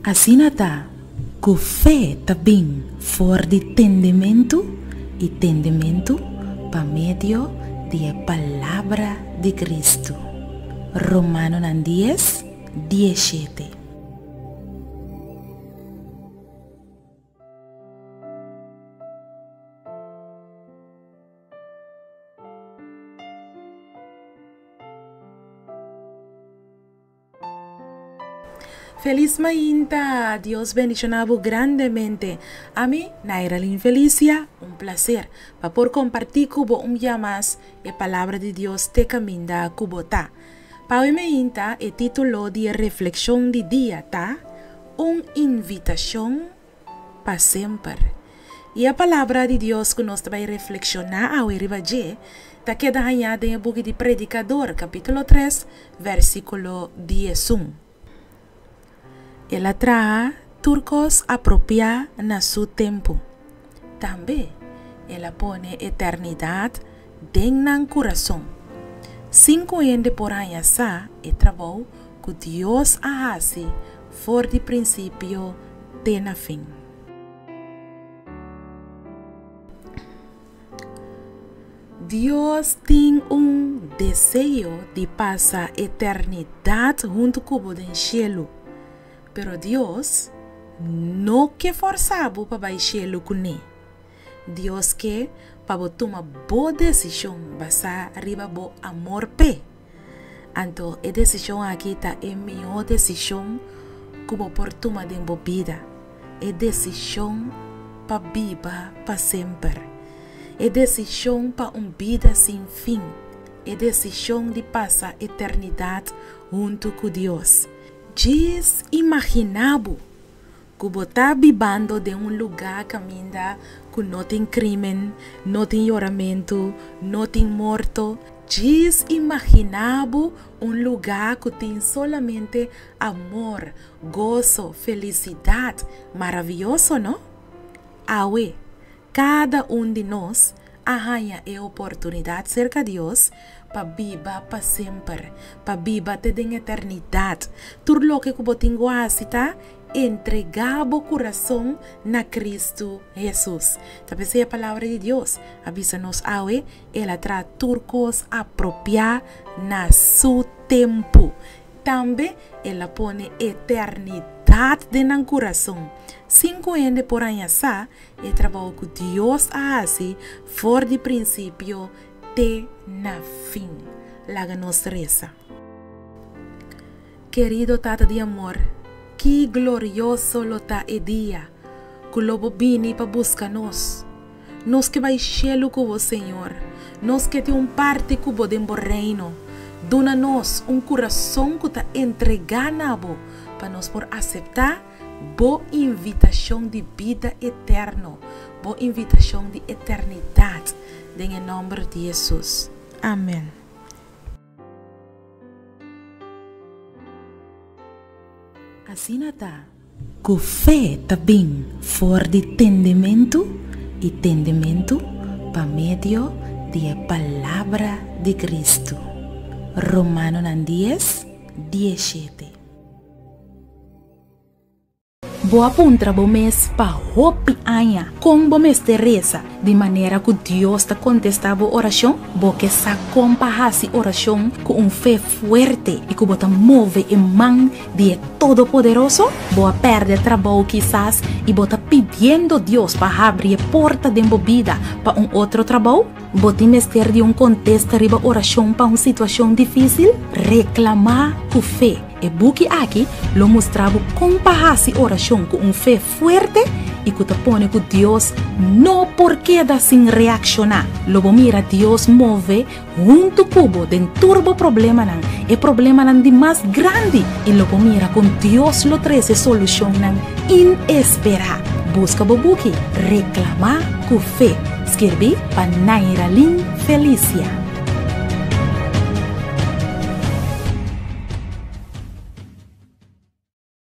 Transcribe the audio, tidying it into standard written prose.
Asina ta, ku fe ta bin for di tendementu, i tendementu pa medio di e palabra di Kristu. Romanonan dies, diesshete. Felis mainta! Dios bendiciona bo grandemente. Ami, Nairalyn Felicia, un placer pa por comparti cu bo un bia mas e palabra di Dios te caminda cu bo ta. Pa awe mainta e titulo di e reflexion di dia ta, Un invitacion pa semper. I e Palabra di Dios ku nos ta bai reflekshoná awe riba dje ta keda hañá den e buki di Predikador, kapítulo tres, versíkulo diesun. El a traha tur kos apropiá na su tempu. Tambe el a pone eternidat den nan kurason, sin ku hende por haña sa e trabou ku Dios a hasi for di prinsipio te na fin. Dios tin un deseo di pasa eternidat huntu ku bo den shelu. Pero Dios no ke forsa bo pa bai shelu kuné. Dios ke pa bo tuma bo desishon basá riba bo amor p'e. Anto e desishon aki ta e mihó desishon ku bo por tuma den bo bida, e desishon pa biba pa semper, e desishon pa un bida sin fin, e desishon di pasa eternidat huntu ku Dios. Djis imaginá bo Ku bo ta bibando den un lugá kaminda ku no tin krímen, no tin yoramentu, no tin morto. Djis imaginá bo un lugá ku tin solamente amor, goso, felisidat. Maravioso, no? Awe, kada un di nos a haña e oportunidat serka Dios pa biba pa semper, pa biba te den eternidat. Tur loke ku bo tin ku hasi ta entregá bo kurason na Kristu Hesus. Ta p'esei e Palabra di Dios a bisa nos awe, El a traha tur kos apropiá na su tempu. Tambe el a pone eternidat den nan kurason, sin ku hende por haña sa E trabou ku Dios a hasi for di prinsipio te na fin. Laga nos resa. Kerido Tata di amor, ki glorioso lo ta e dia ku lo bo bini pa buska nos. Nos ke bai shelu ku bo, Señor. Nos ke tin un parti ku bo den bo Reino. Duna nos un kurason ku ta entregá na bo pa nos por aseptá Bo invitashon di bida eterno, bo invitashon di eternidat, den e nòmber di Hesus. Amen. Asina ta ku fe ta bin for di tendementu i tendementu pa medio di e palabra di Kristu. Romanonan dies, dieshete. Bo a puntra bo mes pa hopi aña kon bo mester resa di manera ku Dios ta kontestá bo orashon? Bo ke sa kon pa hasi orashon ku un fe fuerte i ku bo ta move e man di e Todopoderoso? Bo a pèrdè trabou kisas i bo ta pidiendo Dios pa habri e porta den bo bida pa un otro trabou? Bo tin mester di un kontesta riba orashon pa un situashon difísil? Reklamá ku fe! E buki aki lo mustra bo kon pa hasi orashon ku un fe fuerte i ku ta pone ku Dios no por keda sin reakshoná. Lo bo mira Dios move huntu ku bo den tur bo problemanan, e problemanan di mas grandi, i lo bo mira kon Dios lo trese solushonnan inesperá. Buska bo buki Reklamá ku Fe, skirbí pa Nairalyn Felicia.